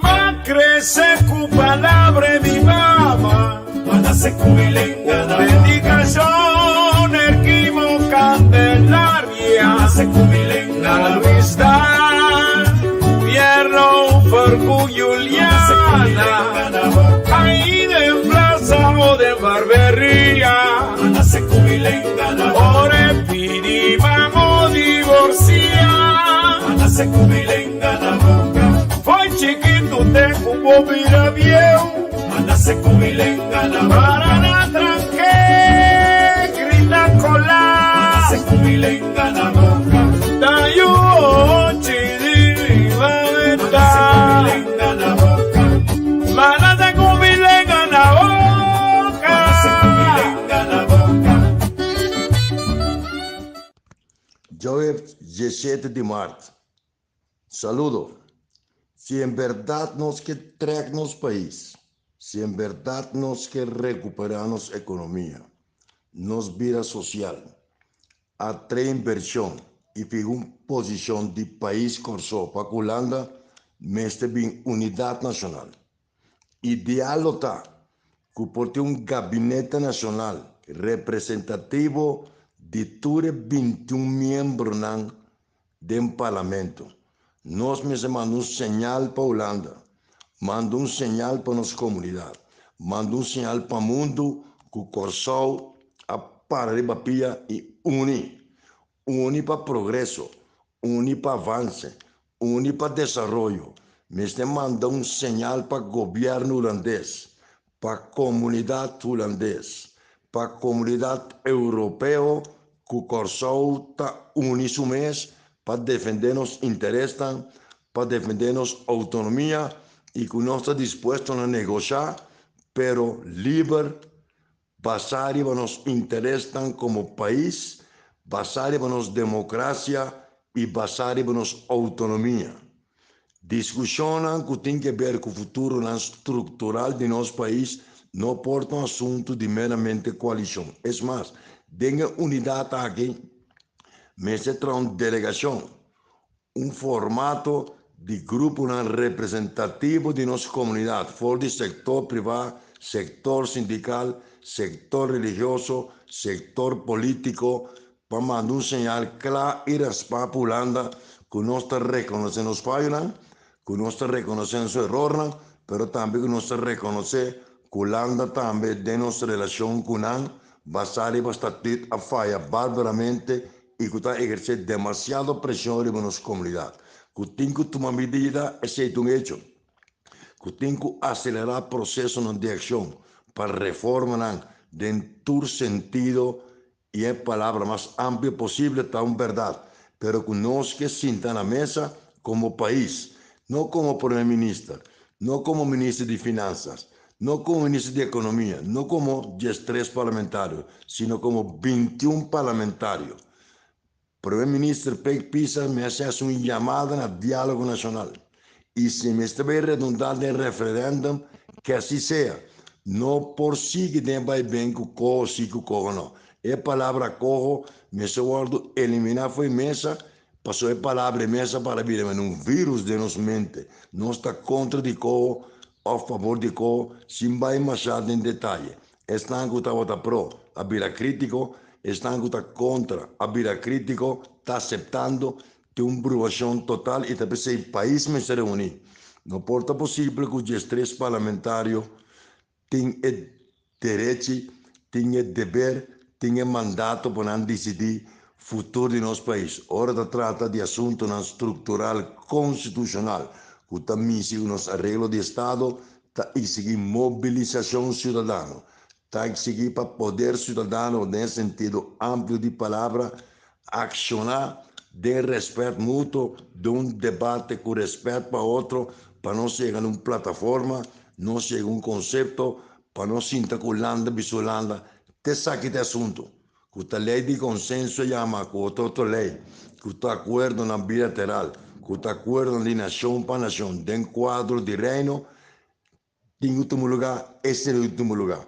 M'a krese ku palabra e mi mama. Predikashon Erquimo Candelaria Na Luis Daal Pierro Fercu Juliana Ahí den plaza o den barberia Ora e pidi mamo divorcia. Fo'i chikitu te ku bo bira bieu. Para na tranke grita kola. Ta yu ochi di riba benta. Manase ku mi lenga na boka. Djaweps diesshete di mart. Saludo. Si en berdad nos ke trek nos pais, si en berdad nos ke recupera nos economia, nos bida social, atrae inversion y fiha un posicion di pais Corsou pa cu Hulanda, mester bin unidad nacional. Ideal lo ta ku por tin un gabinete nashonal representativo di tur e bintiun miembronan den parlamento. Nos mester manda un señal pa Hulanda, manda un señal pa nos komunidat, manda un señal pa mundu ku Kòrsou a para riba pia i uni. Uni pa progreso, uni pa avance, uni pa desaroyo. Mester manda un señal pa gobierno hulandes, pa comunidad hulandes, pa comunidad europeo cu Corsou ta uni su mes pa defende nos interesnan, pa defende nos autonomia y cu nos ta dispuesto na negosha, pero liber. Basá riba nos interesnan komo pais, basá riba nos demokrasia i basá riba nos outonomia. Diskushonnan ku tin ke ber ku futuronan struktural di nos pais no por ta un asuntu di meramente koalishon. Es mas, den e unidat aki mester traha un delegashon, un formato di gruponan representativo di nos komunidat for di sektor privá, sektor sindikal, sektor religioso, sektor polítiko pa manda un señal kla i raspá pa Hulanda ku nos ta rekonosé nos fayonan, ku nos ta rekonosé nos erornan, pero tambe ku nos ta rekonosé ku Hulanda tambe den nos relashon ku nan basá riba statüt a faya barbaramente i ku ta ehersé demasiado preshon riba nos komunidat, ku tin ku tuma medida, esei ta un echo, ku tin ku aselerá prosesonan di akshon pa reformanan den tur sentido i e palabra mas amplio posible ta un bèrdat, pero ku nos ke sinta na mesa komo pais, no komo Prome Minister, no komo Minister di Finansas, No komo minister di ekonomia, no komo diestres parlamentario, sino komo bintiun parlamentario. Prome Minister Pek Pisas mester hasi un yamada na dialogo nashonal. I si mester bai redundá den referendum, ke asi sea. No por sigui den bai ben ku koho si ku koho no. E palabra koho mester wòrdu eliminá fo'i mesa, pasobra e palabra e mesa para bira mene un virus den nos mente. Nos ta kontra di koho òf fabor di koho sin bai mashá den detaye. Esnan ku tabata pro a bira krítiko, esnan ku ta kontra a bira krítiko, ta aseptando tin un bruashon total i ta p'esei pais mester reuní. No por ta posibel ku diestres parlamentario tin e derechi, tin e deber, tin e mandato pa nan disidí futuro di nos pais ora ta trata di asuntunan struktural konstitushonal ku ta misi ku nos areglo di estado ta eksigí mobilisashon siudadano, ta eksigí pa poder siudadano den e sentido amplio di palabra akshoná den rèspèt mutuo, den un debate ku rèspèt pa otro pa nos yega na un plataforma, nos yega un konsepto pa nos sinta ku Hulanda bisa Hulanda te esaki ta e asuntu. Ku ta lei di konsenso yama ku otro otro lei, ku ta akuerdonan bilateral, ku ta akuerdonan di nashon pa nashon den kuadro di Reino, tin ku tuma lugá, esei lo tin ku tuma lugá.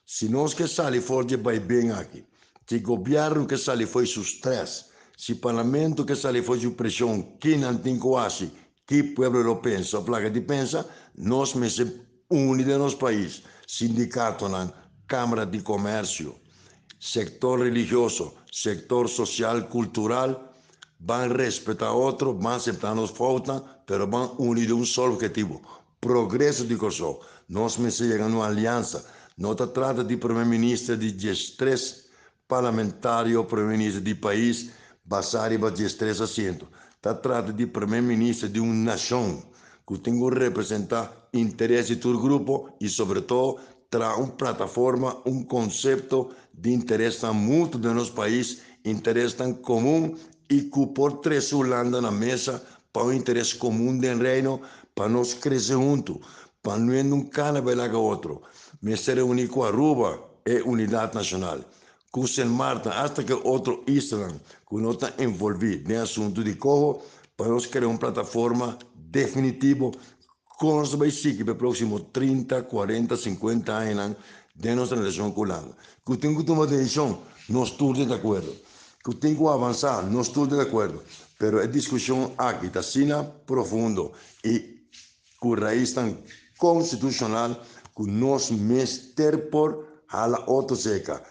Si nos ke sali for di e baiben aki, si gobièrnu ke sali for di su strès, si parlamento ke sali for di su preshon, kinan tin ku hasi? Ki pueblo lo pensa of laga di pensa, nos mester uni den nos pais, sindikatonan, Kamara di Komersio, sektor religioso, sektor sosial, kultural, ban respetá otro, ban aseptá nos foutnan, pero ban uni den un solo objetivo, progreso di Kòrsou. Nos mester yega na un aliansa. No ta trata di prome minister di 13 parlamentario prome minister di pais basá riba 13 asiento. Ta trata di prome minister di un nashon ku tin ku representá interes di tur grupo i sobre todo traha un plataforma, un konsepto di interesnan mutuo den nos pais, interesnan komun i ku por trese Hulanda na mesa pa un interes komun den Reino pa nos krese huntu, pa no hende un kana bai laga otro. Mester reuní ku Aruba e unidat nashonal, ku Sint Maarten asta ku e otro islanan ku no ta envolví den asuntu di koho pa nos krea un plataforma definitivo kon nos ta bai sigui pa e próksimo 30, 40, 50 añanan den nos relashon ku Hulanda. Ku tin ku tuma desishon, nos tur ta di akuerdo. Ku tin ku avansá, nos tur ta di akuerdo. Pero e diskushon aki ta asina profundo i ku raisnan konstitushonal ku nos mester por hala otro seka.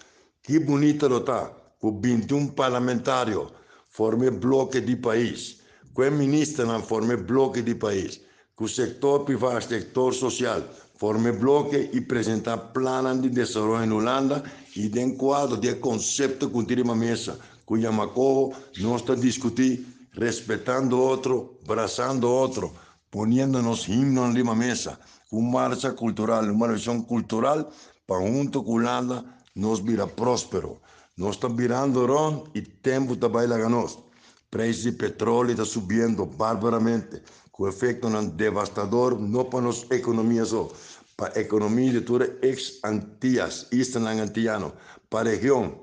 Ki bunita lo ta ku 21 parlamentario forma e bloke di pais, ku e ministernan forma e bloke di pais, ku sektor privá, sektor sosial forma e bloke i presentá plannan di desaroyo na Hulanda i den kuadro di e konsepto ku tin riba mesa ku yama koho nos ta diskutí respetando otro, brasando otro, poniendo nos himnonan riba mesa, un marcha kultural, un manifestashon kultural pa hunto ku Hulanda nos bira próspero. Nos ta birando rònt i tempu ta bai laga nos. Preis di petróleo ta subiendo barbaramente, ku efektonan devastador no pa nos ekonomia so, pa ekonomia di tur e eks Antias, islanan antiano, pa region,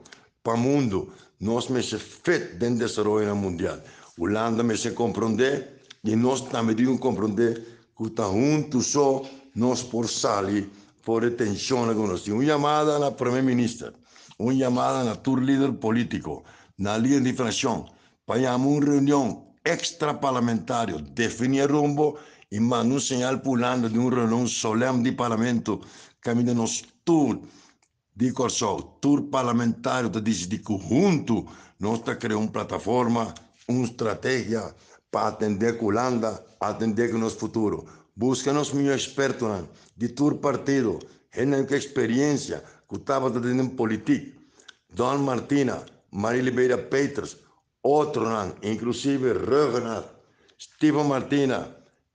pa mundu. Nos mester fit den desaroyonan mundial. Hulanda mester komprondé i nos tambe tin ku komprondé ku ta huntu so nos por sali for e tenshonnan ku nos tin. Un yamada na Prome Minister, un yamada na tur lider polítiko, na lider di frakshon, pa yama un reunion ekstraparlamentario, definí e rumbo i manda un señal pa Hulanda di un reunion solèm di parlamento kaminda nos tur di Kòrsou, tur parlamentario ta disidí ku huntu nos ta krea un plataforma, un strategia pa atendé ku Hulanda, atendé ku nos futuro. Buska nos mihó ekspertonan di tur partido, hendenan ku eksperiensia ku tabata den politik, Don Martina, Marie Liberia Peters, otronan, inklusive Ruggenaath, Steven Martina,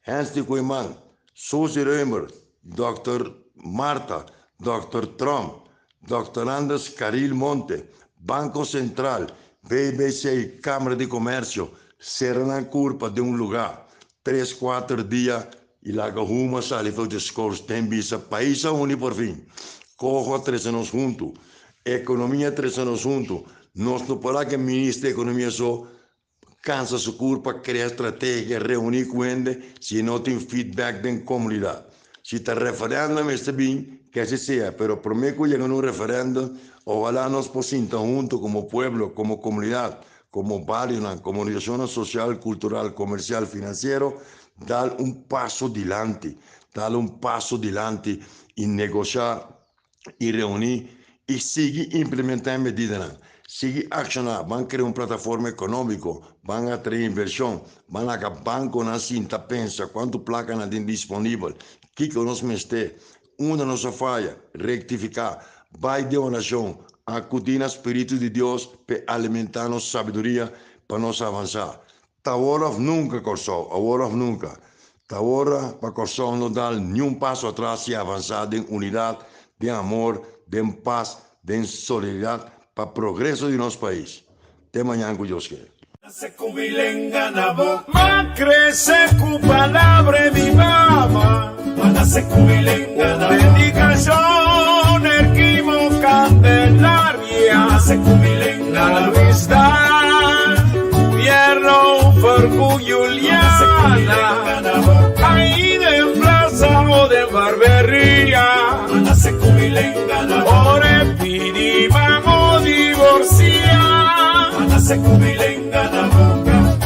Hensley Koeiman, Suzy Römer, Dòkter Martha, Dòkter Tromp, Dòkter Anders Caril Monte, Banko Sentral, BBC, Kámara di Komèrsio, sera nan kurpa den un lugá tres kuater dia i laga huma sali for di skorsten bisa pais a uni porfin. Koho a trese nos huntu, ekonomia a trese nos huntu, nos no por laga minister di ekonomia so Kansa su kurpa, krea strategia, reuní ku hende si no tin feedback den komunidat. Si ta referèndum mester bin, ke así sea, pero promé ku yega na un referèndum, ohalá nos por sinta huntu komo pueblo, komo komunidat, komo barionan, komo organisashonnan sosial, kultural, komersial, finansiero, dal un paso dilanti, dal un paso dilanti i negoshá i reuní i sigui implementá e medidanan. Sigui akshoná, ban krea un plataforma ekonómiko, ban atraé invershon, ban laga bankonan sinta pensa kuantu plaka nan tin disponibel, kiko nos mester, unda nos a faya, rektifiká, bai den orashon, akudí na spiritu di Dios p'e alimentá nos sabiduria pa nos avansá. Ta awor òf nunka, Kòrsou, awor òf nunka. Ta ora pa Kòrsou no dal niun paso atras i avansá den unidat, den amor, den pas, den solidaridat pa progreso di nos pais. Te mañan ku Dios ke. Ma krese ku palabra di mama. Dedikashon Erquimo Candelaria Na Luis Dan Fierro Fercu Juliana Ahí den plaza o den barberia Ora e pidi mamo divorcia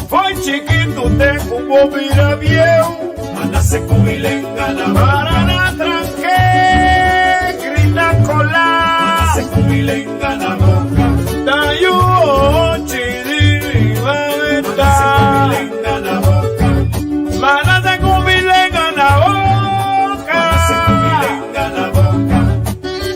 Foi chikitu te ku. bo bira bieu. A nase ku mi lenga na.